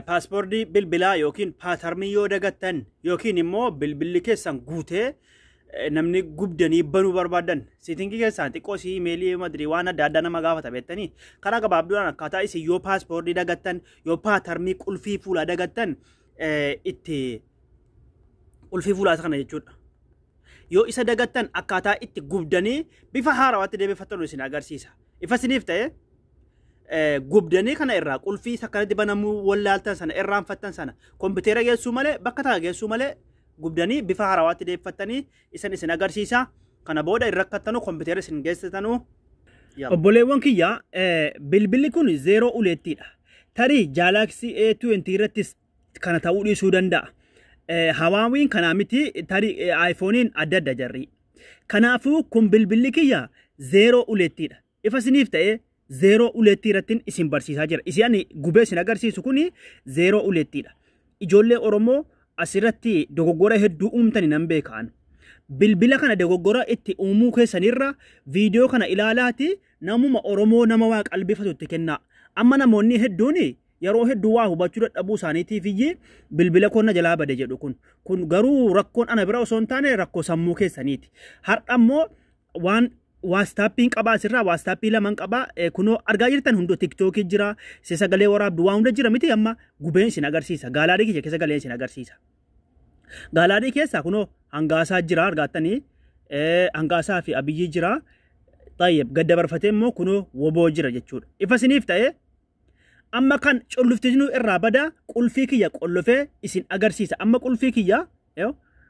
Passwordii bilbilaa yookiin patternii yoo dagattan yookiin immoo bilbilli keessan guutee namni gubdanii banuu barbaadan, settingii keessaan xiqqoo si imeelii madirii waan adda addaa nama gaafata beektanii, karaa gabaabduudhaan akkaataa isin yoo passwordii dagattan, yoo patternii qulfii fuulaa dagattan, itti qulfii fuulaa kana jechuudha. Yoo isa dagattan akkaataa itti gubdanii bifa haarawaatti deebifattan isin agarsiisa. Ifa isiniif ta'e, gubdanii kana irraa qulfii akkanatti banamuu wallaaltan sana irraanfattan sana kompiitara geessuu malee, bakka takka geessuu malee, gubdanii bifa haarawaatti deeffattanii isan isin agarsiisa. Kana booda hin rakkattanu, kompiitara isin geessitanuu. Obboleewwan kiyya, bilbilli kun zeeroo uleettiidha. Tarii Galaxy A20 irrattis kana ta'uu dhiisuu danda'a. Huaweiin kanaa miti, tarii iPhoneiin adda adda jarri. Kanaafuu kun bilbilli kiyya zeeroo uleettiidha. Ifa isiniif ta'e, zeeroo uleettii irratti isin barsiisaa jira. Isin ani gubee isin agarsiisu kuni zeeroo uleettiidha. Ijoollee Oromoo asirratti dogoggora hedduu uumtani nan beekaan. Bilbila kana dogoggora itti uumuu keessanirra viidiyoo kana ilaalaati namuma Oromoo nama waa qalbifatu itti kennaa. Amma namoonni hedduun yeroo hedduu waa hubachuu dadhabuu isaaniitiif iyyii bilbila konna jalaa bade jedhu kun. Kun garuu rakkoon ana bira osoo hin taane rakkoo sammuu keessaniiti. Har'a immoo waan WhatsAppiin qabaa, asirraa WhatsAppii laman qabaa, kunoo argaa jirtan, hunduu TikTokii jira, isa sagalee waraabdu waa hunda jira miti? Amma gubeen isin agarsiisa, gallery kiyya keessa galee isin agarsiisa. Gallery keessa kunoo hangaasaa jira, argaattanii, hangaasaa fi abiyyii jira. Tayyib, gad dabarfatee immoo kunoo woboo jira jechuudha. Ifa isiniif ta'e, amma kan culluftinuu irraa bada qulfii kiyya qollofee isin agarsiisa. Amma qulfii kiyya,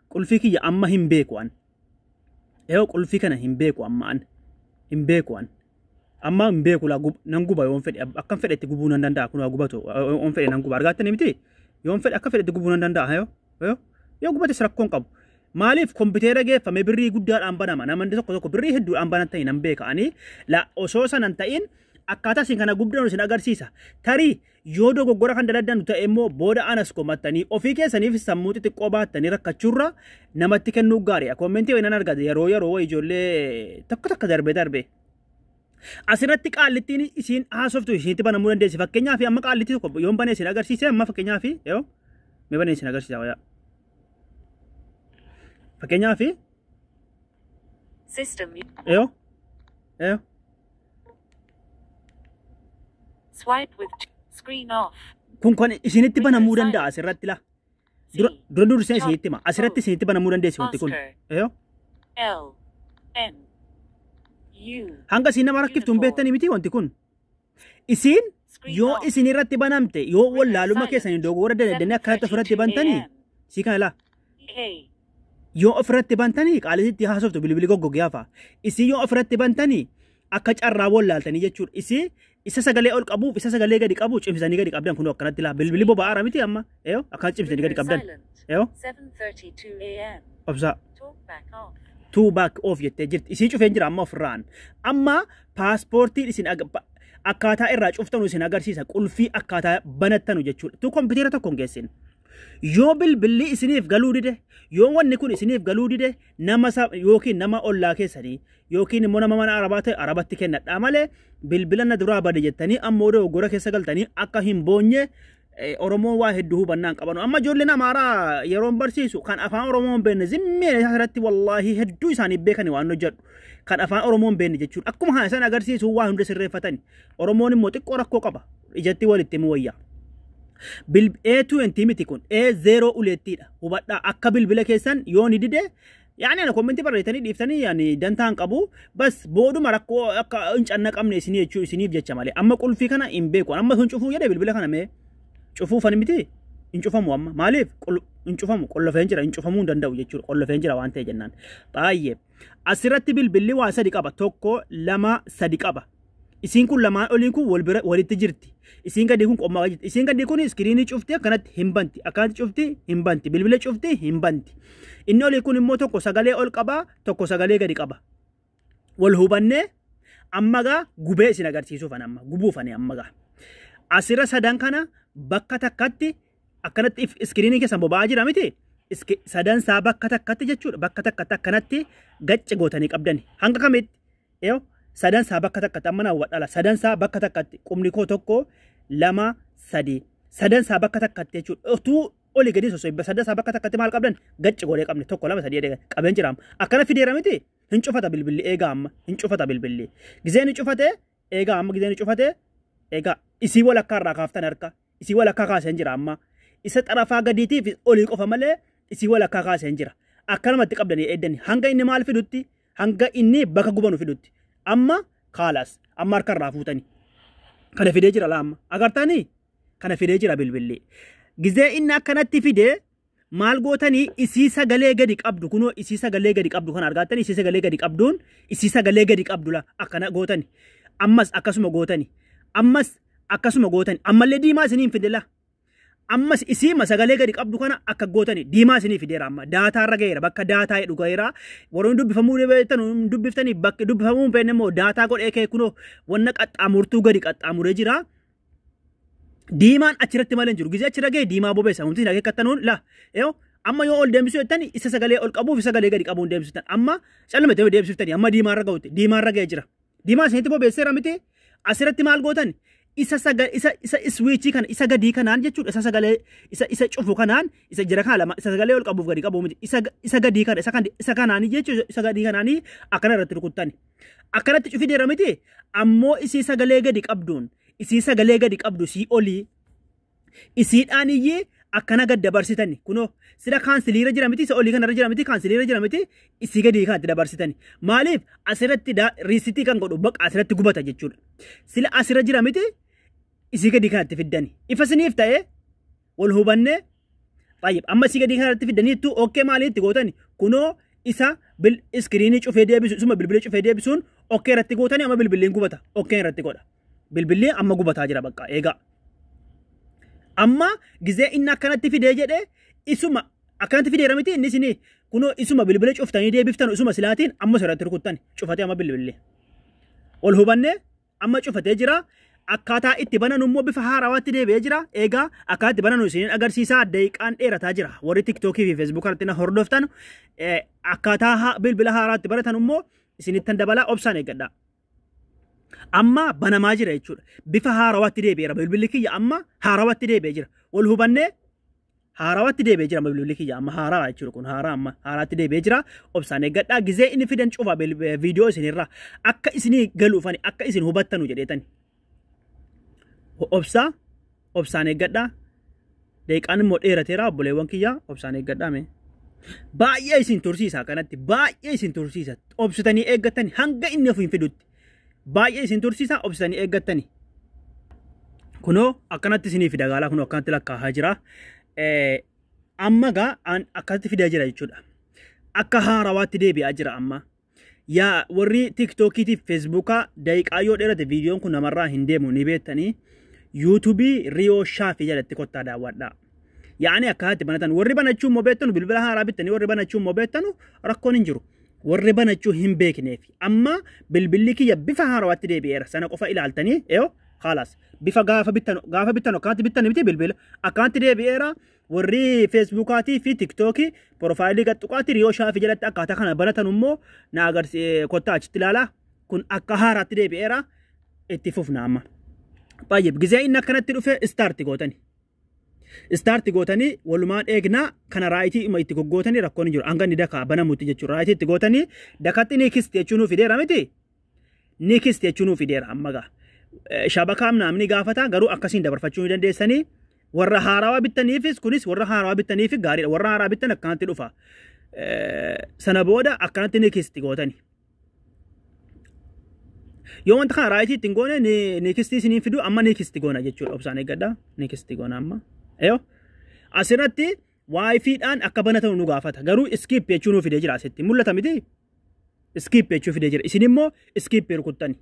qulfii kiyya amma hin beeku an. Yoo qulfii kana hin beeku, amma an hin beeku, an amma hin beeku laa, nan guba yoon fedhe, akkam fedhe itti gubuu nan danda'a. Kun haa gubatu, yoon fedhe nan guba, argaattanii miti? Yoon fedhe akka fedhe itti gubuu nan danda'a. Yoo gubates rakkoon qabu. Maaliif kompiitara geeffame birrii guddaadhaan banama? Namni tokko tokko birrii hedduudhaan banan nan beeka. Ani la osoo sanan ta'in akkaataa isin kana gubdan isin agarsiisa. Tarii yoo dogoggora kan daladdan ta'e immoo booda anas komattanii ofii keessaniif sammuu xixiqqoo baattanii rakkachuurra namatti kennuu gaariidha. Commentii wayi nan argata yeroo yeroo ijoollee tokko tokko darbe darbe. Asirratti qaallittiin isiin haasoftu isiinitti banamuu dandeessi. Fakkeenyaaf amma qaallittii tokko yoon banee isin agarsiise, amma fakkeenyaaf yoo mee banee isin agarsiisa wayyaa. Fakkeenyaaf System. Yoo Swipe with screen off. Kun kan isinitti banamuu danda'a asirratti la. C. Dura dursee isinitti hima. Asirratti isinitti banamuu dandeessi wanti kun. Oscar. Yoo L. M. U. hanga isin nama rakkiftu hin beektanii miti wanti kun. Isin Screen yoo off. isin irratti banamte, yoo wallaaluma keessanii dogoggora daladdanii akkanatti ofirratti bantanii si kana laa. K. Yoo ofirratti bantanii qaalitti haasoftu bilbilli goggogee hafa. Isin yoo ofirratti bantanii akka carraa wallaaltanii jechuudha. Isin isa sagalee ol qabuuf isa sagalee gadi qabu cimsanii gadi qabdan, kun akkanatti laa, bilbilli boba'aara miti? Amma yoo akkana cimsanii gadi qabdan. Silent. Yoo 7:32 a.m. obsaa. Talk back off. Talk back off jettee jirti. Isii cufeen jira amma ofirraan. Amma passwordiin isin akkaataa irraa cuftanu isin agarsiisa. Qulfii akkaataa banattanu jechuudha. Tu kompiitara tokko hin geessin. Yoo bilbilli isiniif galuu dide, yoo wanni kun isiniif galuu dide, nama yookiin nama ollaa keessanii yookiin immoo nama mana arabaa ta'e arabatti kennadhaa malee, bilbila na duraa bade jettanii ammoo dogoggora keessa galtanii akka hin boonye. Oromoon waa hedduu hubannaan qabanu. Amma ijoolleen Amaaraa yeroon barsiisu kan afaan Oromoo hin beekne zimmeen asirratti wallaahi hedduu isaanii beekani waan hojjedhu. Kan afaan Oromoo hin beekne jechuudha. Akkuma kana isaan agarsiisu waa hunda sirreeffatani. Oromoon immoo xiqqoo rakkoo qaba. Ijatti walitti himuu wayyaa. A20 miti kun, A0 uleettiidha. Hubadhaa, akka bilbila keessan yoo ni dide, yaani ana commentii barreessanii dhiiftanii yaani dantaa hin qabu. Bas booduma rakkoo akka hin cannaqamne isinii jechuu isiniif jecha malee. Amma qulfii kana hin beeku. Amma sun cufuu jedhe bilbila kana mee cufuufani miti, hin cufamu amma. Maaliif hin cufamu? Qollofeen jira, hin cufamuu hin danda'u jechuudha. Qollofeen jira waan ta'e jennaan. Baay'ee. Asirratti bilbilli waa sadi qaba. Tokko, lama, sadi qaba. Isiin kun lamaan oliin kun wal bira walitti jirti. Isiin gadii kun qommaa jirti. Isiin gadii kun screenii cufti, akkanatti hin banti. Akkanatti cufti, hin banti. Bilbila cufti, hin banti. Inni olii kun immoo tokko sagalee ol qaba, tokko sagalee gadi qaba. Wal hubannee, amma gaa gubee isin agarsiisuufan, amma gubuufani amma gaa. Asirra sadan kana bakka takkatti akkanatti screenii keessan boba'aa jira miti? Sadan isaa bakka takkatti jechuudha. Bakka takkatti akkanatti gacce gootanii qabdani. Hanga kamitti? Yoo sadan isaa bakka takkatti, amma naa hubadhala. Sadan isaa bakka takkatti, qubni koo tokko, lama, sadi. Sadan isaa bakka takkatti jechuudha. Utuu olii gadi sosso'e sadan isaa bakka takkatti maal qabdan gacci godhee qabne 1 2 3 qabeen jira amma. Akkana fideera miti hin cufata bilbilli eegaa amma hin cufata bilbilli. Gizeen hin cufate eegaa amma gizeen hin cufate eegaa isii walakkaa irraa kaaftan harka isii walakkaa kaaseen jira amma. Isa xarafaa gadiitiif olii qofa malee isii walakkaa kaaseen jira. Akkanumatti qabdanii eeddani hanga inni maal fidutti hanga inni bakka gubanu fidutti amma kaalas amma harka irraa fuutani. Kana fidee jira laamma agartanii kana fidee jira bilbilli. Gizee inni akkanatti fidee maal gootanii isii sagalee gadi qabdu kunoo isii sagalee gadi qabdu kana argattanii isii sagalee gadi qabduun isii sagalee gadi qabdu la akkana gootani ammas akkasuma gootani ammas akkasuma gootani ammallee diimaa isiniin fide la. Ammas isiima sagalee gadi qabdu kana akka gootani diimaa isinii fideera amma daataa irra ga'eera bakka daataa jedhu ga'eera warroonni dubbifamuu beektan dubbiftanii bakka dubbifamuu hin beekne immoo daataa godhee kee kunoo wanna qaxxaamurtuu gadi qaxxaamuree jira. Diimaan achirratti malee hin jiru gizee achirra ga'e diimaa bobeessa wanti isin akeekkattanuun la yoo amma yoo ol deemsisuu jettani isa sagalee ol qabuuf isa sagalee gadi qabuun deemsiftan amma calluma ta'e deemsiftanii amma diimaa irra ga'utti diimaa irra ga'ee jira diimaa isinitti bobeesseera miti asirratti maal gootan isa sagal isa isa iswiichii kana isa gadii kanaan jechuudha isa sagalee isa isa cufu kanaan isa jira kana lama isa sagalee ol qabuuf gadi qabu miti isa isa gadii kana isa kan isa kanaanii jechuudha isa gadii kanaanii akkana irratti rukuttani akkanatti cufi deera miti ammoo isii sagalee gadi qabduun isii sagalee gadi qabdu sii olii isiidhaan iyyee akkana gad dabarsitani kunoo sida kaansiliira jira miti isa olii kanarra jira miti kaansiliira jira miti isii gadii kanatti dabarsitani maaliif asirratti riisitii kan godhu baqa asirratti gubata jechuudha sila asirra jira miti isii gadii kanatti fiddani ifa isiniif ta'e wal hubanne tayyib amma isii gadii kanatti fiddaniittu okkee maaliitti gootani kunoo isa bil iskiriinii cufee deebisu isuma bilbila cufee deebisuun okkee irratti gootani amma bilbilliin gubata okkee irratti godha bilbilli amma gubataa jira bakka eegaa. Amma gizee inni akkanatti fidee jedhee isuma akkanatti fideera miti inni isinii kunoo isuma bilbila cuftanii deebiftan isuma silaatiin amma sirratti rukuttan cufatee amma bilbilli. Ol hubannee amma cufatee jira. Akkaataa itti banan immoo bifa haarawaatti deebi'ee jira. Eegaa akkaataa itti banan isiniin agarsiisaa daqiiqaan dheerataa jira. Warri tiktookii fi feesbuuk irratti na hordoftan akkaataa bilbila haaraatti baratan immoo isinittan dabalaa obsaan eeggadha. Amma banamaa jira jechuudha. Bifa haarawaatti deebi'eera. Bilbilli kiyya amma haarawaatti deebi'ee jira. Wal hubannee haarawaatti deebi'ee jira bilbilli kiyya amma haaraa jechuudha kun haaraa amma haaraatti deebi'ee jira. Obsaan eeggadhaa. Gizee inni fidan cufa viidiyoo isinirraa akka isinii galuufani akka isin hubattanu jedheetani. Obsaa obsaan eeggadhaa. Daqiiqaan immoo dheerateera obboleewwan kiyya obsaan eeggadhaa mee. Baay'ee isin tursiisa kanatti baay'ee isin tursiisa. Obsitanii eeggattani hanga inni of hin fidutti. Baay'ee isin tursiisa obsitanii eeggattani. Kunoo akkanatti isinii fida gaalaa kunoo akkanatti lakkaa'aa jira. Amma gaa akkanatti fidaa jira jechuudha. Akka haarawaatti deebi'aa jira amma. Yaa warri tiktookiitiif feesbuukaa daqiiqaa yoo dheerate viidiyoon kun namarraa hin deemu ni beektanii. Yuutuubii Riyoo Shaafii jalatti kottaa daawwadhaa. Yaani akkanatti banatan warri banachuu immoo beektanu bilbila haaraa bittanii warri banachuu immoo beektanu rakkoon hin jiru. Warri banachuu hin beekneef amma bilbilli kiyya bifa haarawaatti deebi'eera sana qofa ilaaltanii eeyo khalaas bifa gaafa bittanu akkanatti bittan miti bilbila akkanatti deebi'eera warri feesbuukaatii fi tiktookii piroofaayilii gaxxuqaatti Riyoo Shaafii jalatti akkaataa kana banatan immoo na agarsiise kottaa achitti ilaalaa kun akka haaraatti deebi'eera itti fufna amma. Tayyib gizee inni akkanatti dhufe istaarti gootani. Istaarti gootanii walumaan eegnaa kana raayitii itti goggootanii rakkoon hin jiru. Hanga inni dakaa banamutti jechuudha. Raayitii itti gootanii dakatti ni kisti jechuun nuuf fideera miti. Ni kisti jechuun nuuf fideera amma gaa. Shabakaam namni gaafata garuu akkasiin dabarfachuu ni dandeessanii. Warra haarawaa bittaniifis kunis warra haarawaa bittaniif gaariidha. Warra haaraa bittan akkanatti dhufa. Sana booda akkanatti ni kisti gootanii. Yoo wanta kana raayitii ittiin goone ni kistii isiniin fidu amma ni kisti goona jechuudha. Obsaan eeggadhaa ni kisti goona amma. Eeyo asirratti waayifiidhaan akka banatamu nu gaafata. Garuu iskiip jechuu nuu fidee jira asitti. Mul'ata miti? Iskiip jechuu fidee jira. Isin immoo iskiip rukuttani.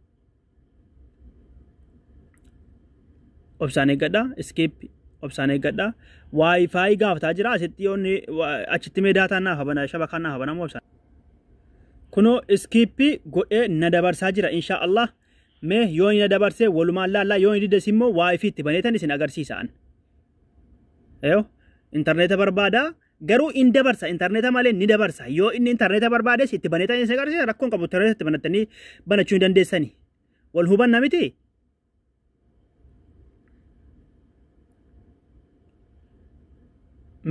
Obsaan eeggadhaa iskiip obsaan eeggadhaa. Waayifaayi gaafataa jira asitti yoo inni achitti mee daataan naaf bana shabakaan naaf banamu obsaan. Kunoo iskiippii godhee na dabarsaa jira insha Allah. Mee yoo inni na dabarsee walumaan laallaa yoo inni dides immoo waayifii itti baneetan isin agarsiisaan. Eeyo intarneeta barbaadaa garuu in dabarsa intarneeta malee ni dabarsa yoo inni intarneeta barbaades itti baneetan isin agarsiisa rakkoon qabu intarneeta itti banattanii banachuu hin dandeessani. Wal hubanna miti?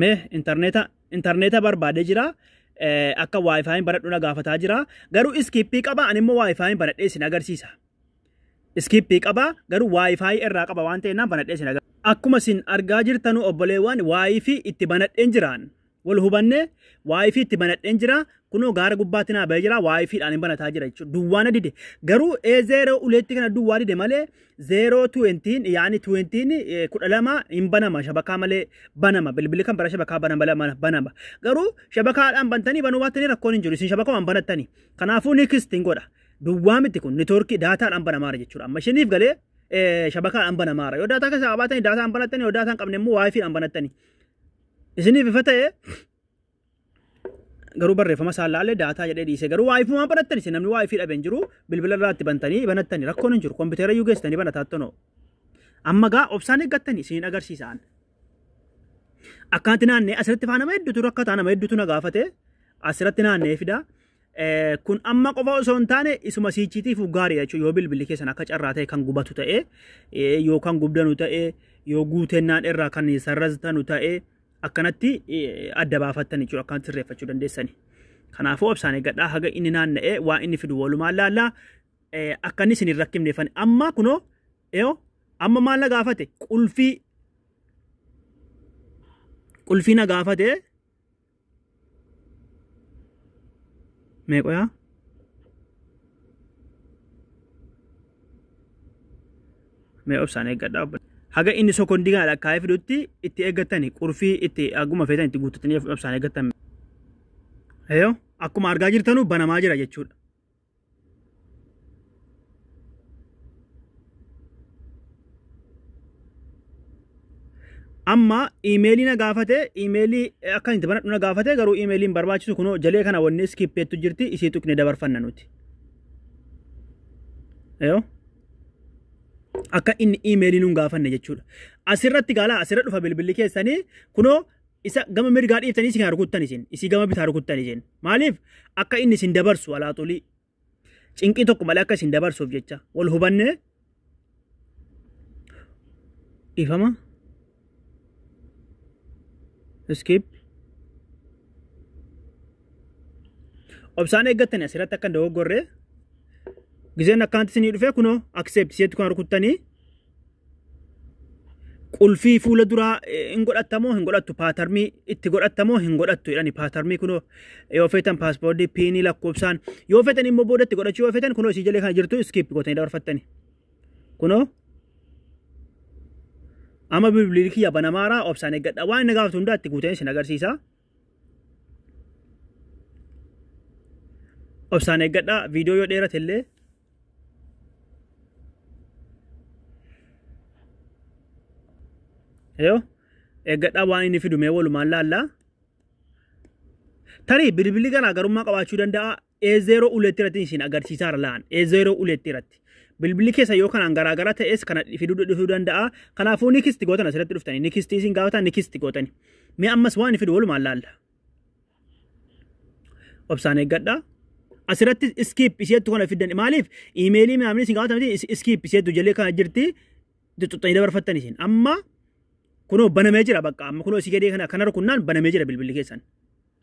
Mee intarneeta barbaadee jira. Akka WiFiin banadhu na gaafataa jira. Garuu skip qaba, ani immoo WiFiin banadhee isin agarsiisa. Skip qaba, garuu WiFi irraa qaba waan ta'eef banadhee isin agarsiisa. Akkuma isin argaa jirtanu obboleewwan, WiFi itti banadheen jiraan. Wal hubannee, WiFi itti banadheen jira. Kunoo gaara gubbaatti naa bahee jira, WiFiidhaan hin banataa jira jechuudha. Duwwaa na dide. Garuu A0 uleetti kana duwwaa dide malee zero twentyn yaani twentyn 12 hin banama, shabakaa malee banama. Bilbilli kan bara shabakaa banama. Garuu shabakaadhaan bantanii banuu baattanii rakkoon hin jiru. Isin shabakaa banattanii. Kanaafuu next hin godha. Duwwaa miti kun, networkii daataadhaan banamaara jechuudha. Amma ishiniif galee, shabakaadhaan banamaara. Yoo daataa keessa qabaatanii daataan banattanii, yoo daataa hin qabne immoo WiFiidhaan banattanii. Isiniif ifa ta'e, garuu barreeffama isaan laalee daataa jedhee dhiise, garuu WiFi waan banattani, isin namni WiFi dhabeen jiru, bilbila irraa itti bantanii banattanii rakkoon hin jiru, kompiitara iyyuu geessitanii banataattonoo. Amma gaa obsaan eeggattanii isin agarsiisaan. Akkanatti naannee asirratti faa nama hedduutu rakkataa, nama hedduutu na gaafate, asirratti naannee fida. Kun amma qofa osoo hin taane isuma siichiitiif gaariidha jechuudha, yoo bilbilli keessan akka carraa ta'e kan gubatu ta'e, yoo kan gubdanu ta'e, yoo guutennaan irraa kan sarraztanu ta'e, akkanatti adda baafattan jechuudha, akkanatti sirreeffachuu dandeessani. Kanaafuu obsaan eeggadhaa, haga inni naanna'ee waa inni fidu walumaan laallaa, akka inni isin hin rakkifneefan. Amma kunoo yoo amma maal na gaafate? Qulfii na gaafate. Meeqoyaa mee obsaan eeggadhaa, haga inni sokondii kana lakkaa'ee fidutti itti eeggattani, qulfii itti aguma feetan itti guuttatanii obsaan eeggattan. Eeyyoo, akkuma argaa jirtanu banamaa jira jechuudha. Amma iimeelii na gaafate, iimeelii akka itti banadhu na gaafate, garuu iimeeliin barbaachisu. Kunoo jalee kana wanni skippeettu jirti, isii tuqne dabarfanna nuti. Eeyyoo. Akka inni iimeelii nuun gaafanne jechuudha. Asirratti gaalaa asirra dhufa bilbilli keessanii, kunoo isa gama mirgaa dhiiftanii isin rukuttan, isin isii gama bitaa rukuttan isin. Maaliif? Akka inni isin dabarsu, alaaxolii cinqii tokko malee akka isin dabarsuuf jecha. Wal hubannee, ifama skip, obsaan eeggattani asirratti akka hin dogoggorree. Gizeen akkanatti isinii dhufee, kunoo accept isheetti kan rukuttanii, qulfii fuula duraa hin godhattamoo hin godhattu, patternii itti godhattamoo hin godhattu jedhani. Patternii kunoo yoo feetan passwordii, PINii lakkoofsaan yoo feetan, immoo boodatti godhachuu yoo feetan, kunoo isii jalee kana jirtu skip gootanii dabarfattani. Kunoo amma bilbilli kiyya banamaaraa, obsaan eeggadha, waan inni gaafatu hundaa itti guuteen isin agarsiisa. Obsaan eeggadha, viidiyoo yoo dheerate illee. Yoo eeggadhaa, waan inni fidu mee walumaan laallaa. Tarii bilbilli garaagarummaa qabaachuu danda'a. A0 uleetti irratti isin agarsiisaara laan. A0 uleetti irratti. Bilbilli keessa yoo kanaan garaagara ta'es kana fiduu dhufuu danda'a. Kanaafuu next gootan, asirratti dhuftanii next isin gaafatan, next gootani. Mee ammas waan inni fidu walumaan laalla. Obsaan eeggadhaa. Asirratti skip isheettu kana fiddan, maaliif iimeelii maamilli isin gaafatan miti, skip isheettu jalee kana jirti, xuxxanii dabarfattan isin. Amma kunoo banamee jira bakka, amma kunoo isii gadee kana kana rukunnaan banamee jira bilbilli keessan.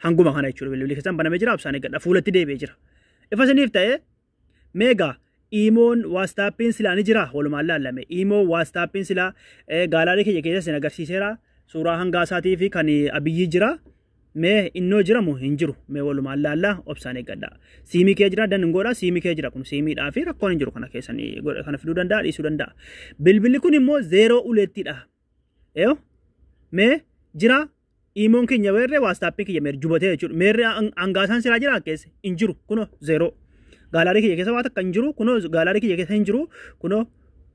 Hanguma kana jechuudha, bilbilli keessan banamee jira, obsaan eeggadha, fuulatti deebi'ee jira. Ifa isiniif ta'e, meegaa imoon WhatsAppiin silaa ni jira, walumaan laallame. Imoo WhatsAppiin silaa gallery kiyya keessa isin agarsiiseera, suuraa hangaasaatii fi kan Abiyyii jira. Mee innoo jiramu hin jiru, mee walumaan laallaa, obsaan eeggadha. Siimii kee jira, dan godha, siimii kee jira, kun siimiidhaa fi rakkoon hin jiru, kana keessan kana fiduu danda'a, dhiisuu danda'a. Bilbilli kun immoo zero uleettiidha. Eeyo mee jira imoon keenya, meerree WhatsAppiin kiyya, meerre jubatee jechuudha. Meerree hangaasaan silaa jira, keessa hin jiru, kunoo zero. Gallery kiyya keessa waa takka hin jiru, kunoo gallery kiyya keessa hin jiru, kunoo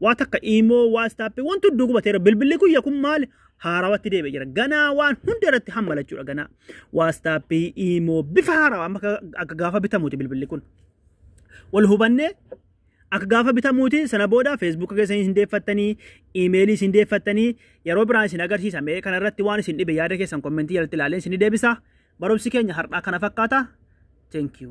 waa takka, imoo, WhatsAppii, wanti hunduu gubateera. Bilbilli kiyya kun maali? Haarawatti deebi'ee jira. Ganaa waan hunda irratti hammala jechuudha. Ganaa WhatsAppii, imoo bifa haarawaa, amma akka gaafa bitamuuti bilbilli kun. Wal hubannee, akka gaafa bitamuuti. Sana booda Facebooka keessa isin deeffattanii, iimeelii isin deeffattanii, yeroo biraan isin agarsiisa. Mee kanarratti waan isin dhibe yaada keessan commentii jalatti ilaalee isin deebisa. Barumsi keenya har'aa kana fakkaata. Thank you.